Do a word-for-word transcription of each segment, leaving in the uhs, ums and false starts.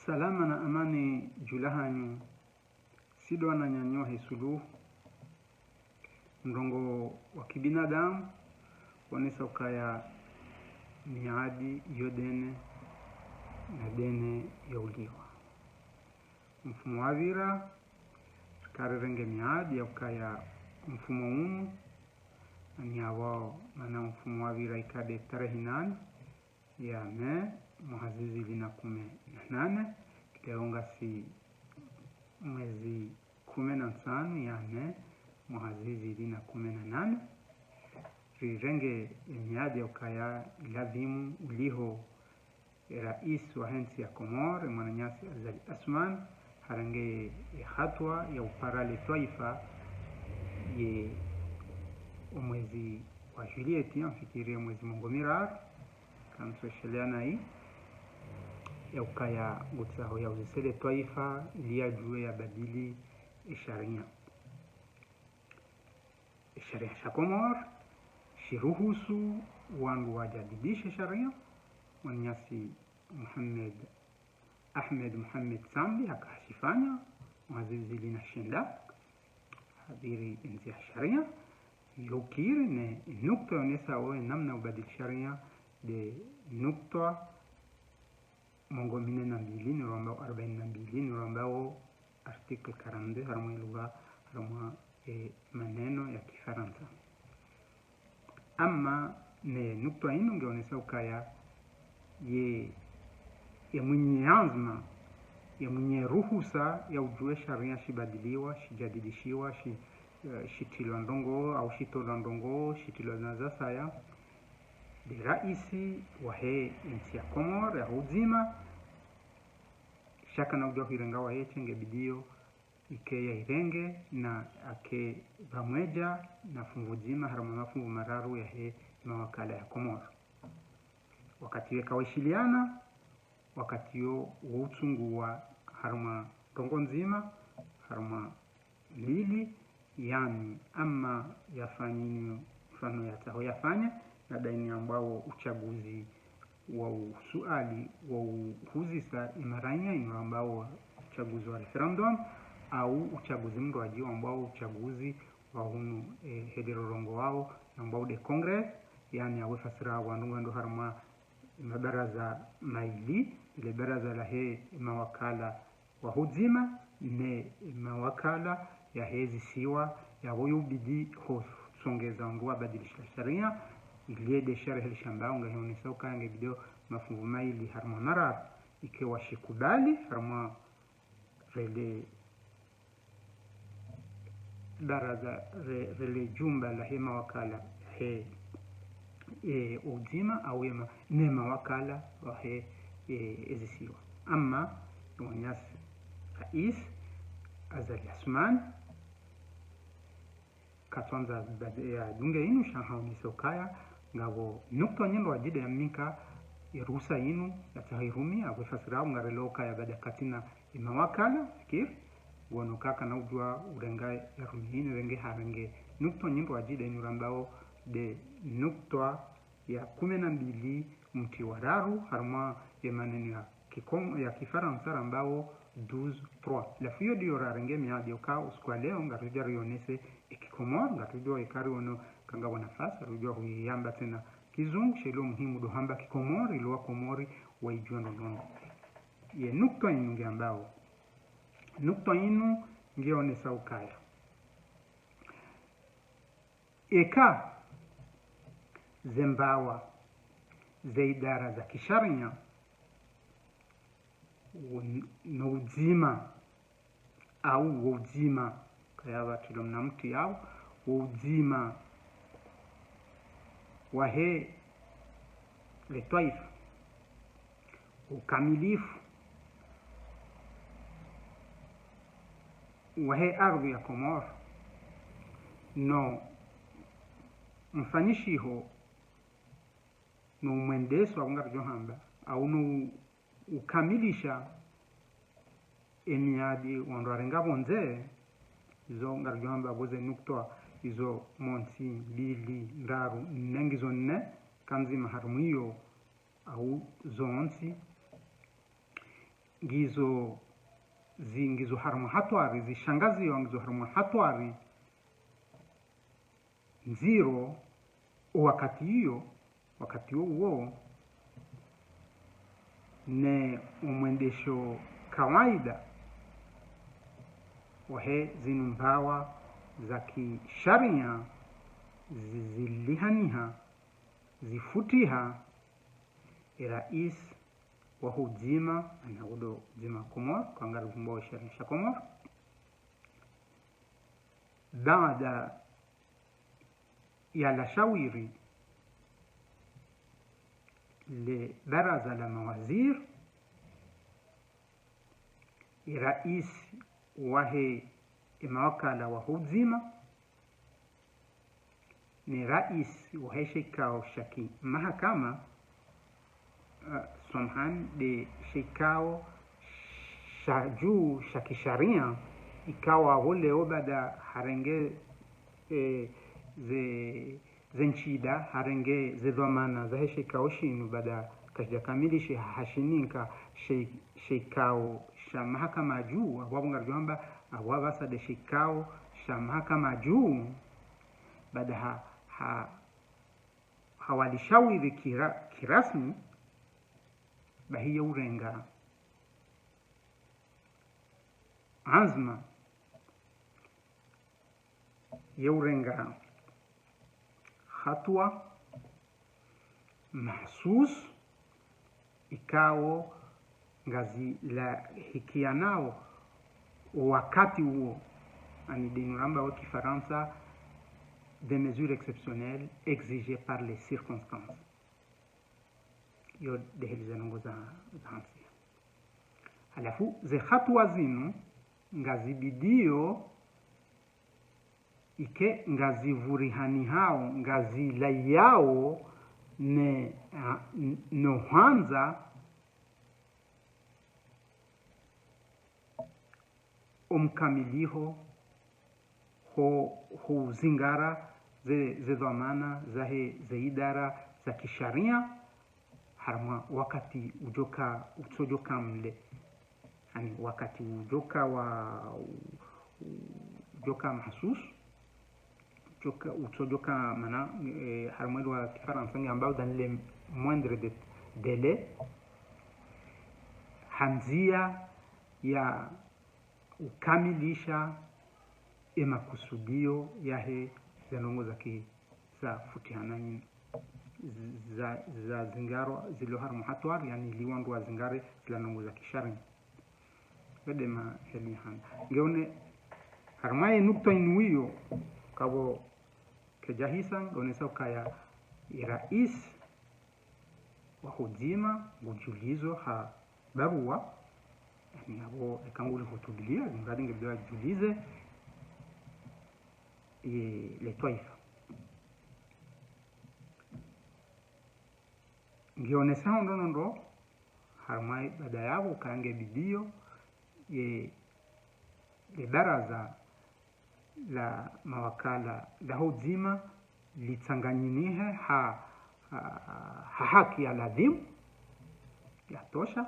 Salama na amani dju lahanyu, sidwa na nyanyo he suluhu. Mrongoo wa kibinadamu wonesa ukaya miadi yo dene na dene yo uliwa. Mfumo wa pvira, karirenge miadi ya ukaya mfumo unu, ani awo mana mfumo wa pvira ikade tarehi nane ya mai mwaha zizili na kume na nane, kiteonga si mwezi kume na ntsanu ya mai mwaha zizili na kume na nane. Rirenge miadi ya ukaya ilazimu uliho rais wa he ntsi ya Komori, mwananyasi Azali Assoumani, harenge ye hatua ya upara le twaifa ye omwezi wa juillet, amfikiri ye mwezi mengo miraru, kamsoshelea nayi, ya ukaya ngutsaho ya uzise le twaifa, ili yadjuwe ya badili e sharia. E sharia sha Komori shiruhusu wandru wajadidishe sharia. Mwananyasi Mohamed, Ahmed Mohamed Sambi haka hashifanya mwaha zizili na shenda, habiri e ndzia ya sharia, yukiri ne nukta yonesa oye namna ubadili sharia, de nukta mengo mine na mbili, ni rambao arbaini na mbili, ni rambao article quarante-deux, harumwa e lugha, harumwa e maneno ya Kifarantsa. Ama ne nukta inu ngeonesa ukaya ye, ye mwinyi anzma, ye mwinyi ruhusa ya udjuwe sharia shibadiliwa, shijadidishiwa, shi, eh, shitilwa ndrongoo, au shitolwa ndrongoo, shitilwa na zasaya, de raisi wa he ntsi ya Komori ya udzima. Sha kana udjuwa huirenga waye, sha nge bidiyo ike ya irenge na ake pvamwedja na funvu dzima harumwa mafunvu mararu ya he mawakala ya Komori. Wakati weka weshiliana, wakati yo wo utsunguwa harumwa ndrongoo ndzima, harumwa mbili, yani, ama yafanye inu mfano yatsaho yafanye, na daini ambao uchaguzi wa usuali wa uhuzisa imaranya inu ambao uchaguzi wa référendum, au uchaguzi mndrwadji ambao uchaguzi wa hunu, eh, he de rorongoao, na ambao de congrès, yani awe fasira wandru ngwendo harumwa mabaraza maili, le baraza la he mawakala wa hudzima ne mawakala ya he zisiwa, yapvo yubidi husongeza wandru wabadilishe sharia, ile de sharia heli shambao ngahionesa ukaya nge bidiyo mafunvu maili harumwa mararu, ike washikubali harumwa rele baraza re-, rele jumba la he mawakala he, e, udzima au ema, ne mawakala wa he, e, ezisiwa. Ama, mwananyasi rais Azali Assoumani, katsandza bad-, ya dunge inu sha haonesa ukaya, ngapvo nukta nyindrwadji de ya mnika, e ruhusa inu, yatsaha irumi, apvo fasira, ngarelewo ukaya bada katsina e mawakala, fikiri, ngono kaka na udjuwa urenga ya rumi inu, renge harenge nukta nyindrwadji de inu rambao de nukta ya kume na mbili mtri wa raru, harumwa ye maneno ya Kikom-, ya Kifarantsa rambao douze trois. Lafu iyo diyo rarenge miadi yoka usiku wa leo, ngarudja rionese e Kikomori, ngarudja ikari ono kangapvo nafasi, rudja huyamba tsena Kizungu, sha ilo muhimu do hamba Kikomori, ilo wa Komori waidjuwa ndrongoo. Ye nukta inu nge ambao. Nukta inu ngeonesa ukaya, eka zembawa ze idara za kisharia, wo-, no udzima, au wo udzima, kaya pvatilo mna mtri yao, wo udzima wa he le twaifa, ukamilifu wa he ardhi ya Komori, no mfanyishiho, no umwendeso, apvo ngarudjo hamba, au no u-, ukamilisha e miadi wandru warenga pvondze, izo ngarudjo hamba pvo ze nukta, izo montsi, mbili, ndraru, nne, ngizo nne, kandzima harumwa iyo, au zontsi, ngizo zi-, ngizo harumwa hatwari, zishangaziwa ngizo harumwa hatwari ndziro, o wakati iyo, wakati uwo uwo, ne umwendesho kawaida wahe zinu mbawa za kisharia zi-, zilihaniha, zifutiha, e rais waho udzima, ani uwo ndo udzima Komori, kangari vumbuwa sharia sha Komori. Baada ya la shawiri le baraza la mawaziri, e rais wahe e mawakala waho udzima, ne rais wahe she ikao sha kimahakama, eh, samahani, nde she ikao sha juu sha kisharia, ikao apvo leo baada harenge, eh, ze, ze nshida, harenge ze dhwamana zahe she ikao shinu, baada kashija kamilishe hashininka she, she ikao sha mahakama juu, apvo apvo ngarijo hamba, apvo apvasa nde she ikao sha mahakama juu, baada ha, ha, hawalishawiri kira-, kirasmi, bahi ye urenga anzma, ye urenga hatua mahsus ikao ngazilahikianao wakati uwo, ani ndinu ramba wa kifaransa, des mesures exceptionnelles exigées par les circonstances. Iyo nde heli ze ndrongoo za, za hantsi. Halafu ze hatua zinu ngazibidio ike ngazivurihanihao, ngazilaiyao ne, a, n-, no hwandza omkamiliho ho, ho uzingara ze, ze dhwamana zahe ze idara za kisharia, harumwa wakati ujoka, utsojoka mle. Ani wakati ujoka wa, ujoka mahsus, ujoka, utsojoka mana, eh, harumwa lugha ya kifaransa ngiambao dans les moindres dé-, délais, ha ndzia ya ukamilisha e makusudio yahe ze ndrongoo za ki-, za futihana nyinyi. Z-, za, za zingaro zilo harumwa hatwari, yani liwandru wa zingare zila ndrongoo za kisharia. Iyo nde ma heli hana. Ngeone, harumwa ye nukta inu iyo, kapvo kejahisa, ngeonesa ukaya e rais waho udzima ngujulizo ha barua, yani apvo eka nguli hutubilia, ngari ngebidi ajulize ye le twaifa. Ngionesao ndrongoo ndro, harumwa baada yapvo kange bidio ye, le baraza la mawakala laho udzima litsanganyinihe ha, ha, ha haki ya ladhimu, ya tosha,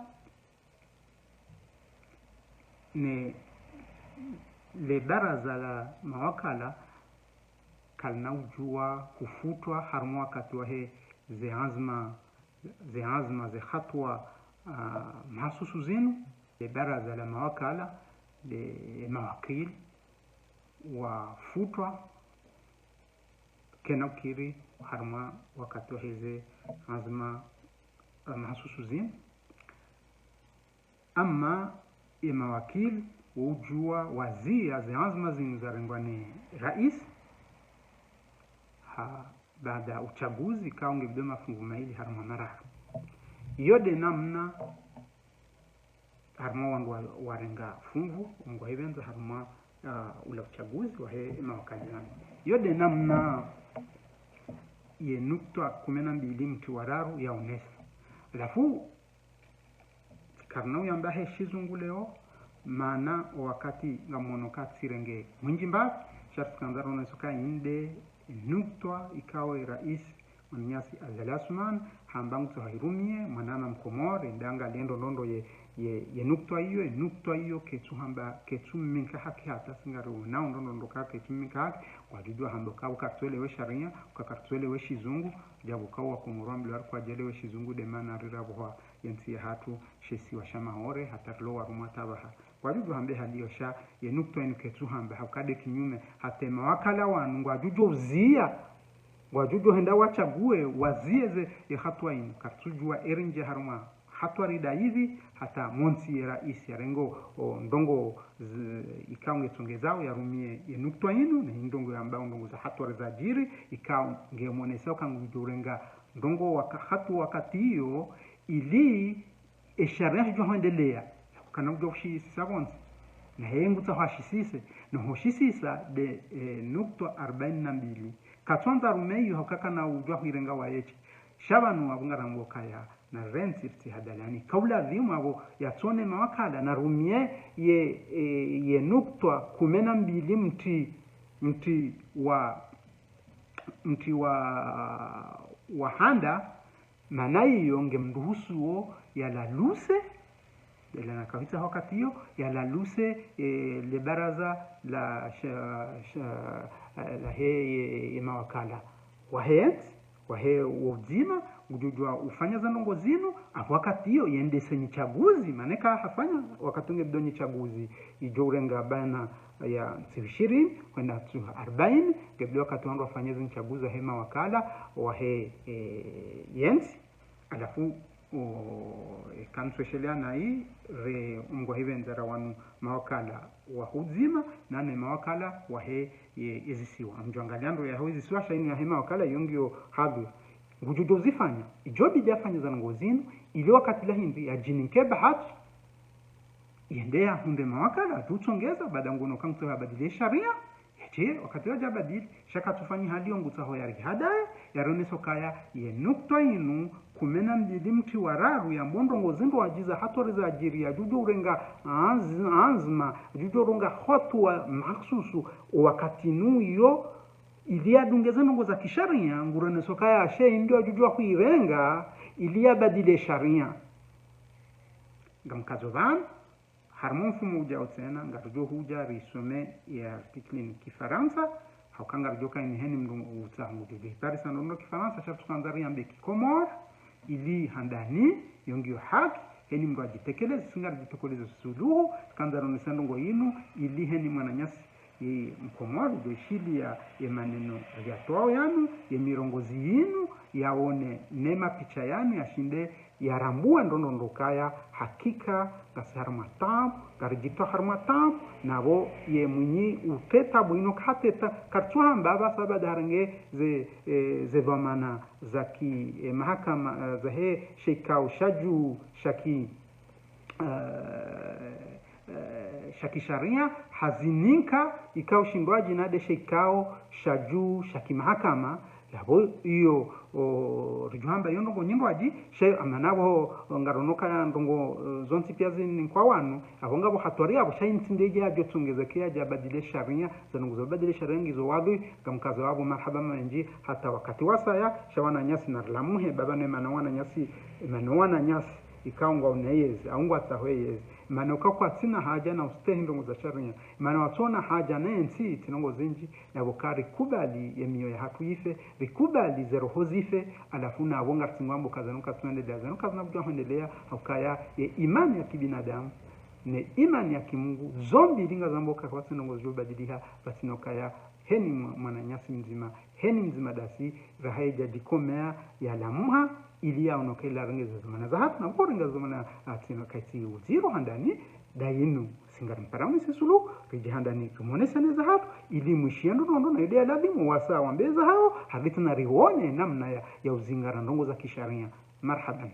ne le baraza la mawakala kalina ujua hufutwa harumwa wakati wahe ze anzma, ze anzma, ze hatua, ah, mahsusu zinu, le baraza la mawakala, le mawakili, wafutwa, kena ukiri harumwa wakati wahe ze anzma, ah, mahsusu zinu. Amma ye mawakili wo ujua wazia ze anzma zinu zarengwa ne rais, ha, baada uchaguzi kao ngebidi mafungu maili harumwa mararu. Iyo nde namna harumwa wandru wa, warenga fungu, ngwahipvendza harumwa, ah, ula uchaguzi wahe mawakili wanu. Iyo nde namna ye nukta kume na mbili mtri wa raru yaonesa. Halafu, karina uyamba he shizungu leo, mana o wakati ngamono katsirenge mwinji mbapvi, sha tsikandza roneso ka inde nukta ikao e rais Mwananyasi Azali Asumani, hamba ngutsaho ahirumie, mwananya Mkomori, nde angaliye ndrongoo ye, ye, ye nukutwa iyo, ye nukutwa iyo ketsu hamba, ketsu mnika haki hata si ngariwonao ndrongoo ka ketsu mnika haki, ngwadjudjuwa hamba uka, uka karitsuelewa sharia, uka karitsuelewa shizungu, djapvo uka Wakomori wambilwa ari kwadjaelewa shizungu nde mana rirapvuha ye ntsi yahatru, she isiwa sha Maore, hata rilo warumwa tabia. Ngwadjudjuwa hamba hali iyo sha, ye nukutwa inu ketsu hamba, hauka nde kinyume, hata ye mawakala wanu, ngwadjudjuwa uziya, ngwadjudjuwa hwenda watsague, waziye ze, ye hatwa inu, karitsudjuwa eri ndje harumwa hatwa rida hivi, hata montsi ye raisi yarengo, o, ndrongoo zi, ikao ngetsongezao yarumie ye nukutwa inu, ne ndrongoo yambao ndrongoo za hatwa rizadjiri, ikao ngemonesao uka ngudjo urenga ndrongoo waka, hatwa wakati iyo, ili ye sharia shidjuwa hwendelea, kana udjuwa ushisisa pvontsi. Na yeye ngutsaho ashisise, no hoshisisa nde, e, nukutwa arbaini na mbili. Katsuandza arume iyo hauka kana udjuwa huirenga waye she. Sha pvanu apvo ngarambo kaya, na rentsi ritsi hadalani. Kaula pvimwa apvo yatsone mawakala, narumie ye, e, ye nukutwa kume na mbili mtri, mtri wa, mtri wa, wa handa, mana iyo ngemruhusuo yalaluse, nde lana kawitsa wakati iyo, yalaluse, e, le baraza la sha, sha, e, lahe ye, ye mawakala. Wahe ntsi, wahe wo udzima, ngudjudjuwa ufanya ze ndrongoo zinu, apvo wakati iyo yendese nyitsaguzi, mana eka hafanya wakati unge bidonyi tsaguzi, idjo urenga baina ya ntsihu ishirini, hwenda ntsihu arbaini, ngebidi wakati wandru wafanye ze ntsaguzi wahe mawakala, wahe, e, ye ntsi, halafu, o, e, kantsueshelea nayi, re, mngwa hipvendza ra wanu mawakala waho udzima, na ne mawakala wahe, ye, ye zisiwa. Amdjo angalia ndro yaho zisiwa, sha inu yahe mawakala, iyo ngiyo hadhwi. Ngudjudjuwa uzifanya, idjo bidi afanye ze ndrongoo zinu, ili wakati lahindri, yadjinike bahati, yende yahundre mawakala, yadjo utsongeza, baada nguono uka ngutsaho yabadili ye sharia, yadje, wakati wadja badili, sha katsufanyi hali iyo ngutsaho yarihadaye, yaronese ukaya, ye nukutwa inu, kume na mbili mtri wa raru, yambao ndrongoo zindru wadjiza hatwa rizadjiri, yadjudjuwa urenga anz, anzma, yadjudjuwa urenga hatwa makhsusu, wakati inu iyo, ili yadunge ze ndrongoo za kisharia, nguronese ukaya she ndo yadjudjuwa huirenga, ili yabadili ye sharia. Ngamkazo pvanu, harumwa mfumo udjao tsena, ngaridjo hudja risome ye article inu Kifarantsa, hauka ngaridjo kaya inu heni mndru utsaha ngudjo djo iparisa ndrongoo Kifarantsa, sha ritsukandza riambe Kikomori, ili handani, iyo ngiyo haki, heni mndru adjitekeleze, si ngaridjitekeleze suluhu, rikandza ronese ndrongoo inu, ili heni mwananyasi, ye Mkomori, djo ishiliya ye maneno riyatowao yanu, ye mirongozi yinu, yaone ne mapicha yanu, yashinde yarambuwe ndrongoo ndo ukaya, hakika, ngasi harumwa taabu, ngaridjitowa harumwa taabu, na pvo ye mwinyi utreta taabu inu katreta, karitsuhamba apvasa baada harenge ze, e, ze dhwamana za ki, e, mahakama, e, zahe she ikao sha juu, sha ki, e, e, sha kisharia, hazinika, ikao shindwadji na nde she ikao sha juu, sha kimahakama, yapvo iyo, o, ridjo hamba iyo ndrongoo nyindwadji, sha iyo amana pvo, ngarono ukaya ndrongoo, e, zontsi pia zinikwa wanu, apvo ngapvo hatwari apvo, sha intsi nde idja yadjo tsongeza ke yadja badili ye sharia, ze ndrongoo zo badili ye sharia ngizo wadhwi, ngamkazo apvo marahaba mendji, hata wakati wasaya, sha wananyasi narilamuhe, pvapvo ne mana wananyasi, mana wananyasi, ikao ngwaona yezi, au ngwatsaho yezi. Mana uka kwatsina haja na ustehi ndrongoo za sharia. Mana watsona haja ne ntsi itsi ndrongoo zindji, yapvo ka rikubali ye miyo yahatru yife, rikubali ze roho zife, halafu na pvo ngaritsi ngwambo uka zanu katsuendelea, zanu kazina kudjuwa hwendelea, hauka ye imani ya kibinadamu, ne imani ya kimungu, zo mbili ngazambo uka kwatsi ndrongoo zidjo badiliha, pvatsina ukaya, heni mwa, mwananyasi mdzima, heni mdzima ndasi, raha yadja dikomea yalamuha, ili yaono uka ila renge ze dhwamana zahatru, na pvo renge ze dhwamana atsina kaitsi udziro handani, nda inu, si ngarimpara mwe si suluhu, ridje handani, tumonesane zahatru, ili mwishiye ndrongoo ndo na yide ya ladhimu, wasa wambe zahao, halafu na rione namna ya, ya uzingara ndrongoo za kisharia. Marhaban.